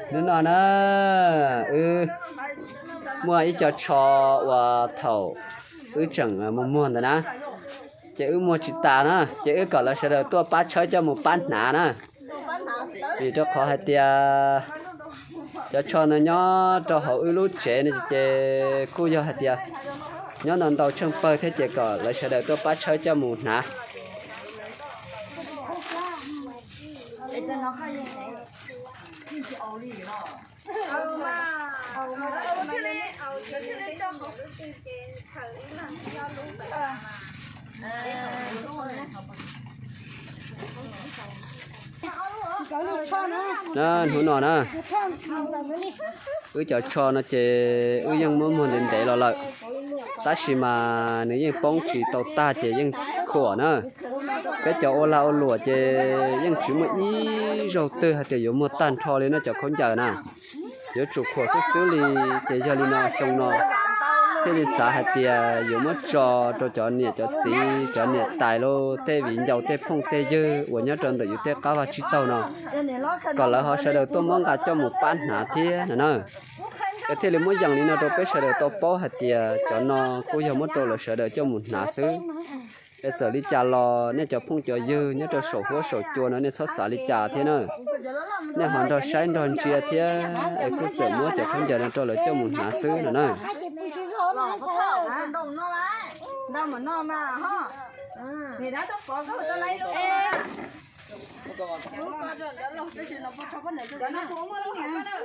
Hnub no na, wb muaj ib co tsho uas thaum wb tseem muag muag ntawd na, ces wb muag tsis tas na, ces wb kom lawv sawv daws tuaj pab tshawb coj mus pab hnav na. Vim rau qhov hais tias cov tsho no nyob rau hauv wb lub tsev no ces kuj yog hais tias nyob ntau ntau tsheej pawg thiab ces kom lawv sawv daws tuaj pab tshawb coj mus hnav. Hnub no na, wb cov tsho no ces wb yeej muab muag ntev ntev los lawm, tab sis mas nws yeej poob tsis tau tag ces yeej khuam na. Peb cov ua lag ua luam ces yeej tsis muaj ib zaug twg hais tias yuav muag tag nrho li no cov khaub ncaws na. Yuav tsum khuam xwb xwb li, ces yog li no xyoo no thiaj li xav hais tias yuav muab tso rau cov niam cov txiv, cov niam tais los tej viv ncaus tej phooj tej ywg uas nyob rau ntawm yus tej qab vaj tsib taug no, kom lawv ho sawv daws tuaj muab nqa coj mus pab hnav thiab no na. Es thiaj li muab yees li no rau peb sawv daws tau paub hais tias cov no kuj yog muab rau lawv sawv daws coj mus hnav xwb. Es txawm li cas los nej cov phooj cov ywg nyob rau saum huab saum cua no nej txhob xav li cas thiab na. Nej ho nrog saib nrog ntsia thiab es kuj txawm muab cov khaub ncaws no rau lawv coj mus hnav xwb no na.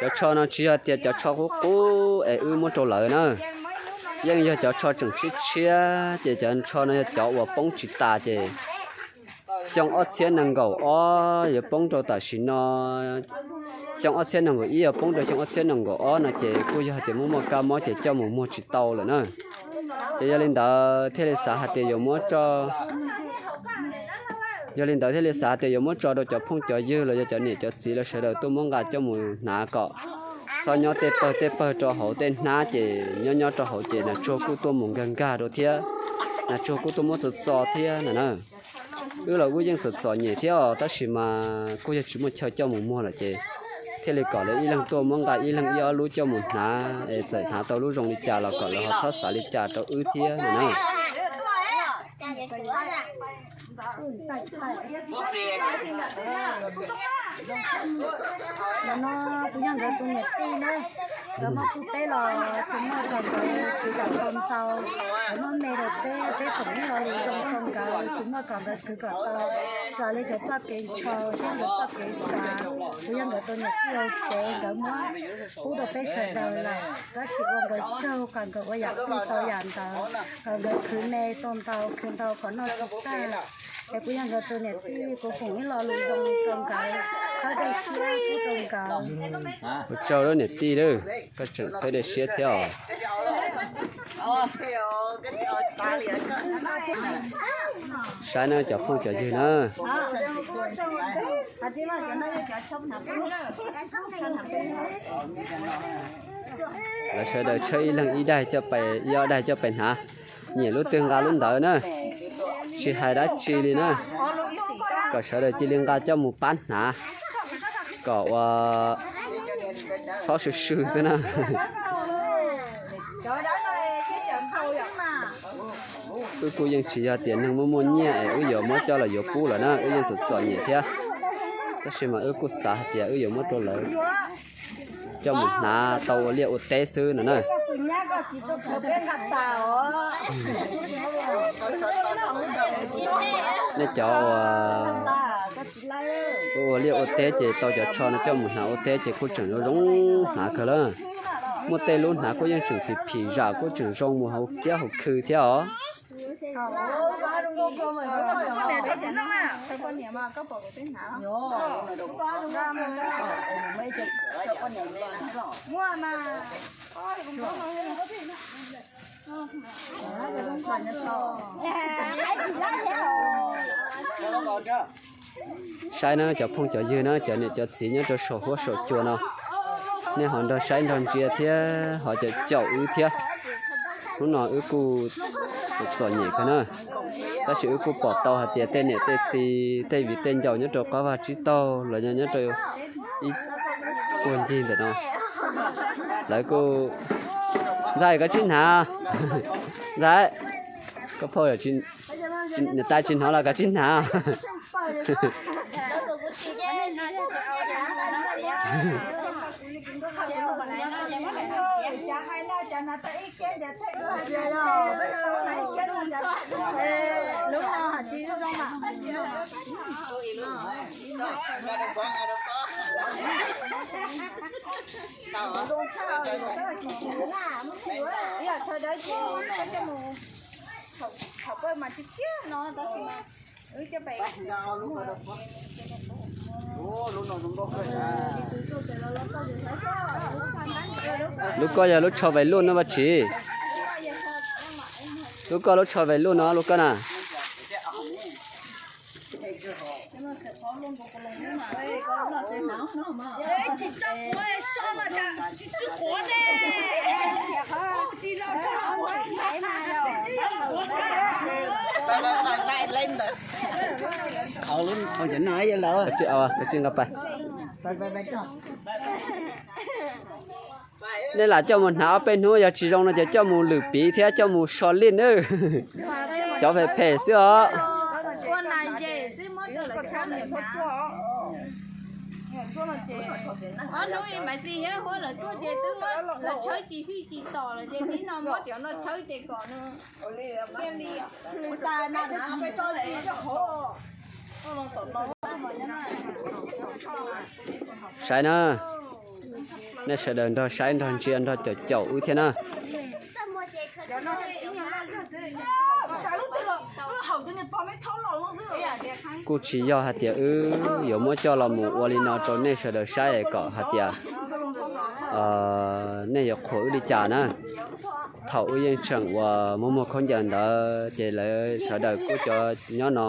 Cov tsho no tsis yog tias cov tsho qub qub es wb muab rau lawv na, yeej yog cov tsho tseem tshiab tshiab ces cov tsho no yog cov uas poob tsis tas ces xyoo ob txhiab nees nkaum ob yuav poob rau tam sim no, xyoo ob txhiab nees nkaum ib yuav poob rau xyoo ob txhiab nees nkaum ob no ces kuj yog hais tias muaj muaj kab mob ces coj mus muag tsis tau lawm na. Ces yog li ntawd thiaj li xav hais tias yuav muab tso yog li ntawd thiaj li xav tias yuav muab tso rau cov phooj cov ywg los yog cov niam cov txiv los sawv daws tuaj muab nqa coj mus hnav kom txhob nyob tej pawg tej pawg rau hauv tej hnab ces nyob nyob rau hauv ces nas tsuag kuj tuaj mus nkag nkag rau thiab, nas tsuag kuj tuaj muab txo txo thiab no na. Wb los wb yeej txom txom nyem thiab os, tab sis mas kuj yog tsis muaj chaw coj mus muag lawm ces thiaj li kom lawv ib leeg tuaj muab nqa ib leeg ib ob lub coj mus hnav es txawm hnav tau lub zoo li cas los kom lawv ho txhob xav li cas rau wb thiab no na. Nim no kuv yog nkawd tus niam tij na, nkawd muab kuv peb los tsis muaj kom nkawd tsis kam tau ntau, nkawd muab me rau peb, peb foom ib lo lus zoo rau nkawd tsis muaj kom nkawd khwv kom tau raws li nkawd txoj kev ntshaw thiab nkawd txoj kev xav. Kuv yog nkawd tus niam tij hauv tsev, nkawd muab pub rau peb sawv daws lawm, tab sis ua nkawd tsaug kom nkawd ua yam twg tau yam ntawd, kom nkawd khwv me tau ntau, khwv ntau kom noj tsis tag. Es kuv yog nkawd tus niam tij, kuv foom ib lo lus zoo rau nkawd, txhawb dej siab pub rau nkawd. Ua tsaug lub niam tij, koj tseem txhawb dej siab thiab os. Saib na cov phooj cov ywg na, lawv sawv daws tshawb ib leeg ib daig coj pais, ib ob daig coj pais hnav, nyiam lub twg nqa lub ntawd na, tsis hais dab tsi li na, kom sawv daws cia li nqa coj mus pab hnav, kom ua txhob sw sw xwb na. Wb kuj yeej tsis yog tias neeg muaj muaj nyiaj es wb yuav muab coj los yuav pub lawm na, wb yeej txom txom nyem thiab, tab sis mas wb kuj xav hais tias wb yuav muab rau lawv coj mus hnav tau ua liaj ua teb xwb no na. Nej cov uas ua liaj ua teb ces tau cov tsho no coj mus hnav ua teb ces kuj tseem zoo zoo hnav kawg lawm. Muaj tej lub hnav kuj yeej tseem phim phim zam kuj tseem zoo mus hauv kiab hauv khw thiab os. Saib na cov phooj cov ywg na, cov niam cov txiv nyob rau saum huab saum cua no, nej ho nrog saib nrog ntsia thiab ho caum caum wb thiab. Hnub no wb kuj txom nyem kawg na, tab sis wb kuj pom tau hais tias tej niam tej txiv tej viv tej ncaus nyob rau qab vaj tsib taug los nyob rau ib Ua ncig ntawm no, lawv kuj, Ntxawm koj tsis hnav, Ntxawm, koj phauj niam tais tsis hnov los koj tsis hnav. Lub koj yog lub tsho vais luj no Vaj Tsim. Lub koj lub tsho vais luj no lub koj na. Koj tsis nqa pais. Nej lam coj mus hnav ob peb hnub, yog tsis zoo no ces coj mus lwm piv thiab coj mus so lij nawb. Cov phem phem xwb os. Saib na, nej sawv daws nrog saib nrog ntsia nrog caum caum wb thiab na. Kuj tsis yog hais tias wb yuav muab coj los mus ua li no rau nej sawv daws saib es kom hais tias nej yuav qhuas wb li cas na. Thaum wb yeej tseem uas muaj muag khaub ncaws ntawd ces lawv sawv daws kuj cov nyob no,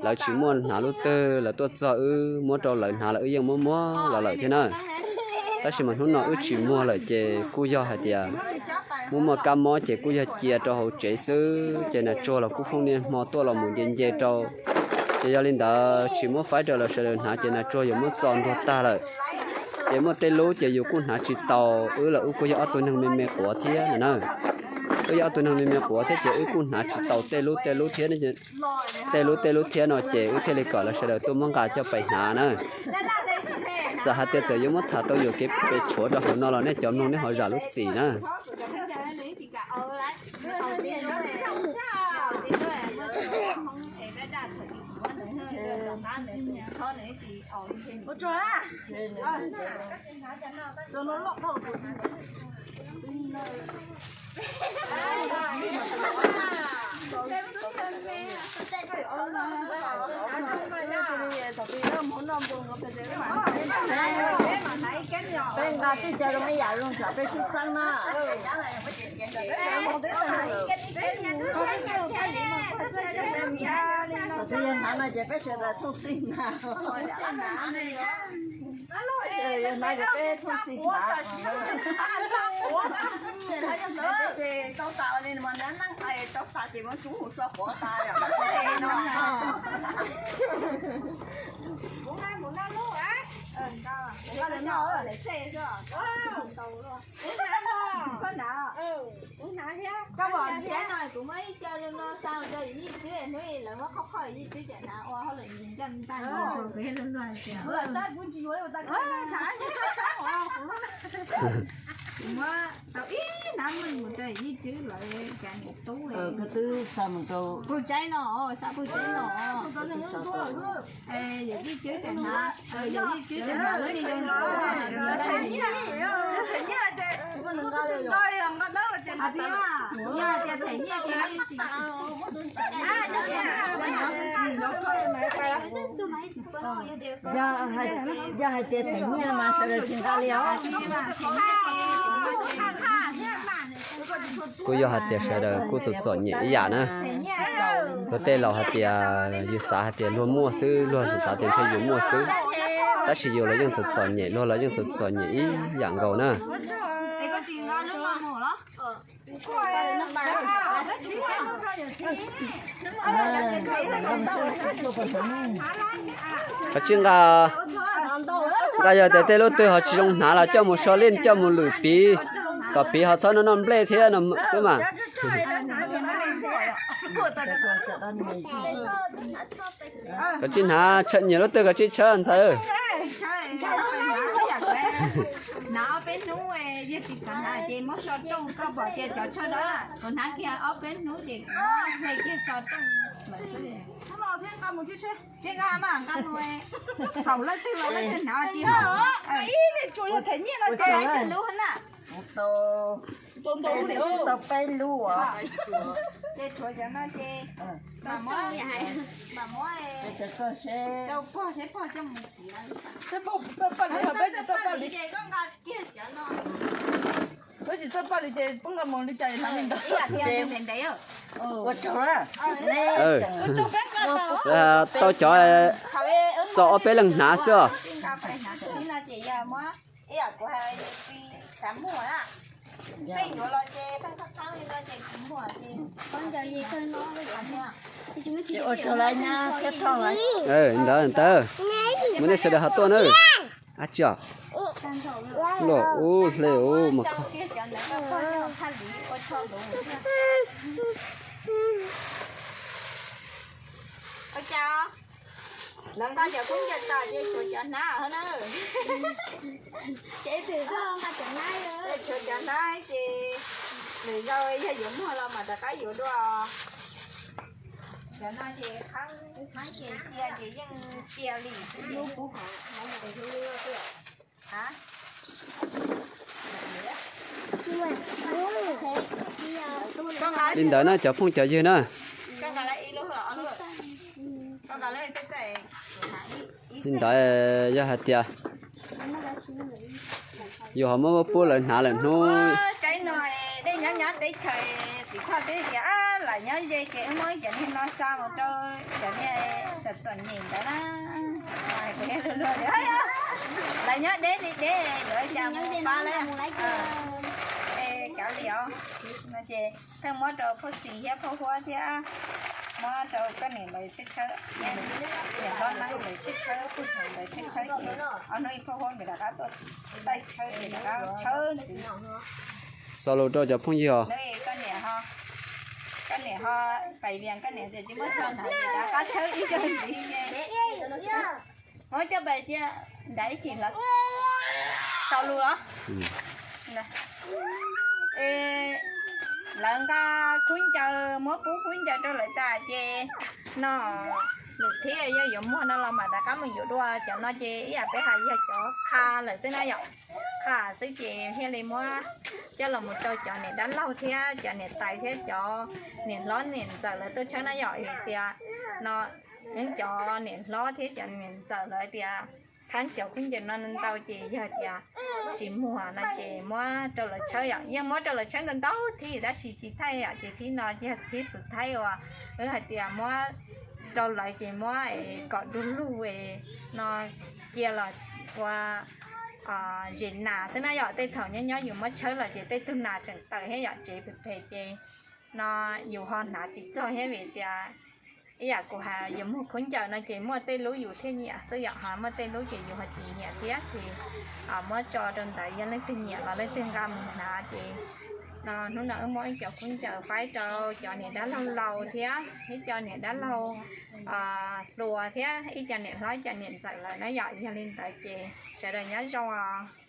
lawv tsis muaj hnav lub twg, lawv tuaj txog wb muab rau lawv hnav los wb yeej muab muab los lawm thiab na. Tab sis mas hnub no wb tsis muag lawm ces kuj yog hais tias muaj muaj kab mob ces kuj yog cia rau hauv tsev xwb ces nas tsuag los kuj phooj niaj hmo tuaj los mus nce nce rau. Ces yog li ntawd tsis muab faib rau lawv sawv daws hnav ces nas tsuag yuav muab txo ntuag tag lawm. Ces muaj tej lub ces yus kuj hnav tsis tau, wb los wb kuj yog ob tug neeg me me quav thiab no na. Wb yog ob tug neeg me me quav thiab ces wb kuj hnav tsis tau tej lub tej lub thiab, tej lub tej lub thiab no ces wb thiaj li kom lawv sawv daws tuaj muab nqa coj pais hnav na. Txawm hais tias txawm yuav muab tham tau yuam kev pes tshuav rau hauv no los nej cov mloog nej ho zam lub txim na. Peb nqa twb cov zoo ib yam zoo tsam peb sib xeeb na. Tus twg yog hnav no ces peb sawv daws thooj xij hnav. Yog hnav ces peb thooj xij hnav. Tau tas li mas nab neeb tau tas ces muab tsub hu sua quav tas. Koj pom cov no kuv muab ib co zoo no xa rau yawm yij tswb, hnub lawv muab qhov qhov yawm yij tswb cov hnav ua hauj lwm nco nta. Kuv muab tau ib hnab mej mus rau yawm yij tswb lawv cov niam tub. Koj twb xa mus rau pug tsaib no, xa pug tsaib no. Yawm yij tswb cov hnav, yawm yij tswb cov hnav lub niag zoo no. Yog hais tias them nyiaj ces yog hais tias them nyiaj mas sawv daws tsis nqa li os. Kuj yog hais tias sawv daws kuj txom txom nyem ib yam na. Luag tej laus hais tias yus xav hais tias luag muaj xwb, luag xav tias ntshe yus muaj xwb, tab sis yus los yeej txom txom nyem, luag los yeej txom txom nyem ib yam nkaus na. Koj tsis nqa. Ntag, yog tias tej lub twg ho tsis zoo hnav los coj mus so lij coj mus lwm piv, kom piv ho txhob noj noj nplej thiab no xwb mas. Koj tsis hnav, nyiam lub twg koj tsis tshawb ntxhais. Hnav ob peb hnub, yog tsis xav hnav ces muab so rooj, koj pom tias cov tsho dawb, kuv hnav kiag ob peb hnub ces kuv hle kiag so rooj lawm xwb. Thiab nqa mus, nqa mus, thaum leej twg los leej twg hnav tsis. Ib tsuas yog them nyiaj no ces lub na. Tau peb lub. Ces tshuav cov no ces mam muab rau pog seb pog coj mus txiav. Seb pog txawj paj liv, peb tsis txawj paj liv ces koj nqa kiag cov no. Peb tsis txawj paj liv ces peb nqa mus li cas hnav li ntawd. Ua tsaug na. Tau cov txo ob peb leeg hnav xwb os. Ua tsaug lawm na, thiab thov lawm. Ntawd ntawd, mus nej sawv daws ho tuaj na. Ab tsi os, luaj ub hle ub mas kho. Ua cas lawv nqa cov khaub ncaws tom ces tshuav cov hnab na. Tshuav cov hnab ces nws yog yuav muag los mam rov qab yuav dua. Cov no ces qhab ces cia ces yeej cia li. Li ntawd na cov phooj cov ywg na. Li ntawd yog hais tias yus ho muab pub lawv hnav lawm hnub. Tsaib no dej nyob nyob teb chaws txiv thoj twb tias lawv nyob ze ces wb muab cov niag no xa mus rau cov niag txom txom nyem ntawd na. Lawv nyob deb li deb yuav ua cas mus pab lawv. Kav liam os. No ces pheej muab rau phauj Xis thiab phauj Huab thiab muab rau koj niam lawv tshawb tshawb, niam hlob Neeb lawv tshawb tshawb, phauj Xis lawv tshawb tshawb ces ob hnub ib phauj Huab nkawd rov qab tuaj taij tshawb ces rov qab tshawb ntxiv. Xaus lus rau cov phooj ywg os. Koj niam ho pais vias koj niam tias tsis muaj chaw hnav ces rov qab tshawb ib zaug ntxiv. Muab coj pais cia nrad ib chim hlawv. Xaus lus los? Lawv nqa khaub ncaws muab pub khaub ncaws rau lawv tas ces no nws thiaj yog yuav muag no los mam rov qab mus yuav dua. Cov no ces ib yam peb hais yog cov qha lawm xwb na yom. Qha xwb ces thiaj li muab coj los mus rau cov niam dab laug thiab cov niam tais thiab cov niam hlob niam ntxawm lawv tuaj tshawb na yom. Hais tias no cov niam hlob thiab cov niam ntxawm lawv tias qhab cov khaub ncaws no ntau ces yog tias tsis muag no ces muab rau lawv tshawb yom. Yeej muab rau lawv tshawb ntau ntau thib tab sis tsis thaij yom, ces thib no yog thib xus thaib uas wb hais tias muab rau lawv ces muab kom du lug no cia los ua zes nas xwb na yom. Tej thaum nyob nyob yus muab tshawb los ces tej tug nas tseem tawm thiab yom, tsev phem phem ces no yus ho hnav tsis txog thiab vim tias ib yam kuv hais yuav muag khaub ncaws no ces muaj tej lub yus thiaj nyiam xwb yom, ho muaj tej lub ces yus ho tsis nyiam thiab ces muab tso rau ntawd, yog leej twg nyiam los leej twg nqa mus hnav ces no hnub no wb muab ib co khaub ncaws faib rau cov niam dab laug laus thiab ib co niam dab laug hluas thiab ib co niam hlob ib co niam ntxawm lawm na yom. Yog li ntawd ces sawv daws nyob zoo os.